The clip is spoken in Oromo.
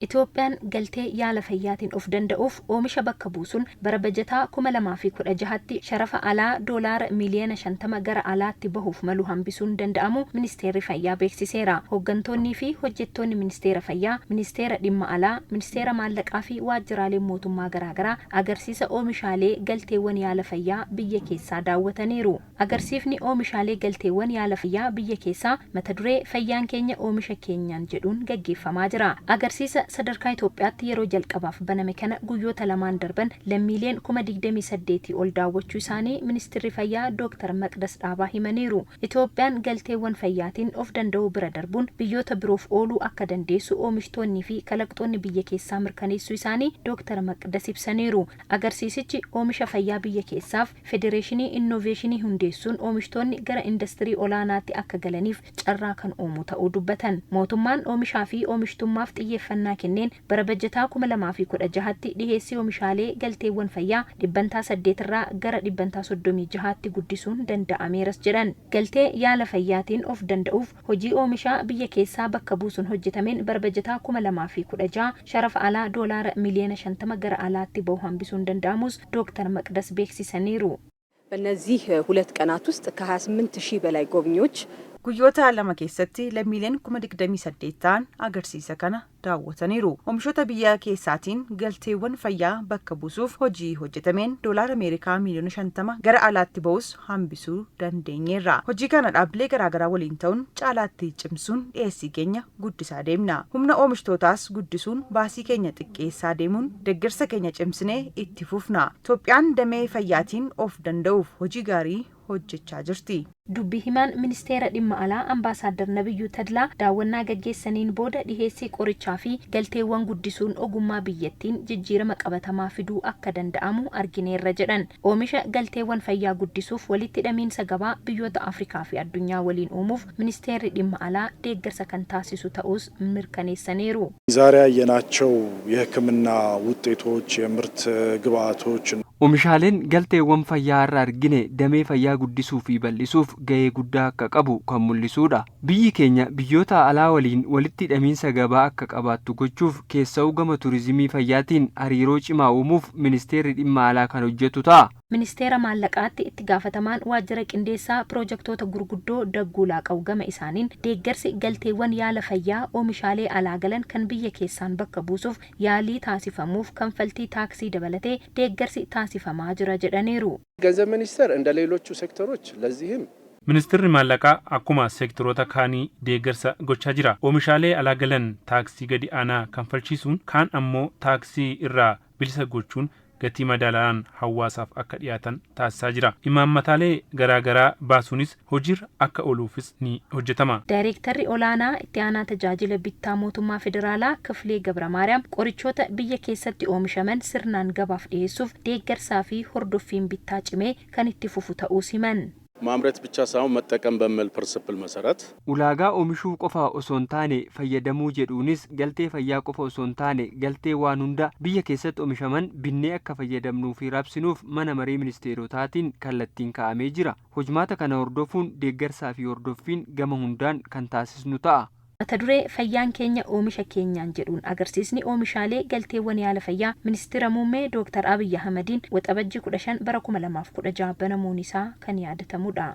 Itoophiyaan galtee yaala fayyaatiin of danda'uuf oomisha bakka buusuun bara bajataa 2016tti sharafa alaa Doolaara miiliyoona 50 gara alaatti bahuuf malu hambisuun danda'amuu Ministeerri Fayyaa beeksiseera. Hooggantoonnii fi hojjettoonni Ministeera Fayyaa, Ministeera Dhimma Alaa, Ministeera Maallaqaa fi waajjiraaleen mootummaa garaagaraa agarsiisa oomishaalee galteewwan yaala fayyaa biyya keessaa daawwataniiru. Agarsiifni oomishaalee galteewwan yaala fayyaa biyya keessaa mata duree Fayyaan keenya oomisha keenyaan jedhuun gaggeeffamaa jira. Agarsiisa sadarkaa Itoophiyaatti yeroo jalqabaaf baname kana guyyoota lamaan darban lammiileen 28,000 ol daawwachuu isaanii Ministirri Fayyaa Dooktar Maqdas Dhaabaa himaniiru. Itoophiyaan galteewwan fayyaatiin of danda'uu bira darbuun biyyoota biroof ooluu akka dandeessu oomishtoonnii fi kalaqxoonni biyya keessaa mirkaneessuu isaanii Dooktar Maqdas ibsaniiru. Agarsiisichi oomisha fayyaa biyya keessaaf Federeeshinii Innooveeshinii hundeessuun oomishtoonni gara indastirii olaanaatti akka galaniif carraa kan uumu ta'uu dubbatan. Mootummaan oomishaa fi oomishtummaaf xiyyeeffannaa kenneen bara bajataa 2016tti dhiheessii oomishaalee galteewwan fayyaa dhibbantaa 8 irraa gara dhibbantaa 36tti guddisuun danda'ameeras jedhan. Galtee yaala fayyaatiin of danda'uuf hojii oomishaa biyya keessaa bakka buusuun hojjetameen bara bajataa 2016 sharafa alaa Doolaara miiliyoona 50 gara alaatti bahu hambisuun danda'amuus Dooktar Maqdas beeksisaniiru. በእነዚህ ሁለት ቀናት ውስጥ ከ28 ሺህ በላይ ጎብኚዎች Guyyoota lama keessatti lammiileen 28,000 ta'an agarsiisa kana daawwataniiru. Oomishoota biyya keessaatiin galteewwan fayyaa bakka buusuuf hojii hojjetameen doolaara Ameerikaa miiliyoona 50 gara alaatti ba'us hambisuu dandeenyeerra. Hojii kana dhaabbilee garaagaraa waliin ta'uun caalaatti cimsuun dhiyeessii keenya guddisaa deemna. Humna oomishtootaas guddisuun baasii keenya xiqqeessaa deemuun deeggarsa keenya cimsinee itti fufna. Itoophiyaan damee fayyaatiin of danda'uuf hojii gaarii hojjechaa jirti. Dubbi himaan Ministeera Dhimma Alaa Ambaasaaddar Nabiyyuu Tadlaa daawwannaa gaggeessaniin booda dhiheessii qorichaa fi galteewwan guddisuun ogummaa biyyattiin jijjiirama qabatamaa fiduu akka danda'amu argineerra jedhan. Oomisha galteewwan fayyaa guddisuuf walitti hidhamiinsa gabaa biyyoota Afrikaa fi addunyaa waliin uumuuf Ministeerri Dhimma Alaa deeggarsa kan taasisu ta'uus mirkaneessaniiru. ዛሬ ያየናቸው የሕክምና ውጤቶች የምርት ግብአቶች Oomishaaleen galteewwan fayyaa har'a argine damee fayyaa guddisuu fi bal'isuuf gahee guddaa akka qabu kan mul'isudha. Biyyi keenya biyyoota alaa waliin walitti hidhamiinsa gabaa akka qabaattu gochuuf keessa'uu gama turizimii fayyaatiin hariiroo cimaa uumuuf ministeerri dhimma alaa kan hojjetu ta'a. Ministeera Maallaqaatti itti gaafatamaan waajjira qindeessaa piroojaktoota gurguddoo Dagguu Laaqaw gama isaaniin deeggarsi galteewwan yaala fayyaa oomishaalee alaa galan kan biyya keessaan bakka buusuuf yaalii taasifamuuf kanfaltii taaksii dabalatee deeggarsi taasifamaa jira jedhaniiru. ገንዘብ ሚኒስቴር እንደ ሌሎቹ ሴክተሮች ለዚህም Ministeerri maallaqaa akkuma seektoroota kaanii deeggarsa gochaa jira. Oomishaalee alaa galan taaksii gadi aanaa kanfalchiisuun kaan ammoo taaksii irraa bilisa gochuun gatii madaalaan hawaasaaf akka dhiyaatan taasisaa jira. Imaammataalee garaagaraa baasuunis hojiirra akka ooluufis ni hojjetama. Daayireektarri olaanaa itti aanaa tajaajila bittaa mootummaa federaalaa Kifilee Gabramaariyaam qorichoota biyya keessatti oomishaman sirnaan gabaaf dhiyeessuuf deeggarsaa fi hordoffiin bittaa cimee kan itti fufu ta'uu himan. ማምረት ብቻ ሳይሆን መጠቀም በሚል ፕሪንስፕል መሰረት Ulaagaa oomishuu qofa osoo hin taane fayyadamuu jedhuunis galtee fayyaa qofa osoo hin taane galtee waan hunda biyya keessatti oomishaman binnee akka fayyadamnuu fi raabsinuuf mana maree ministeerotaatiin kallattiin kaa'amee jira. Hojmaata kana hordofuun deeggarsaa fi hordoffiin gama hundaan kan taasisnu ta'a. Mata duree fayyaan keenya oomisha keenyaan jedhuun agarsiisni oomishaalee galteewwan yaala fayyaa ministeera muummee Dooktar Abiyyi Ahmadiin Waxabajjii 15 bara 2016 banamuun isaa kan yaadatamudha.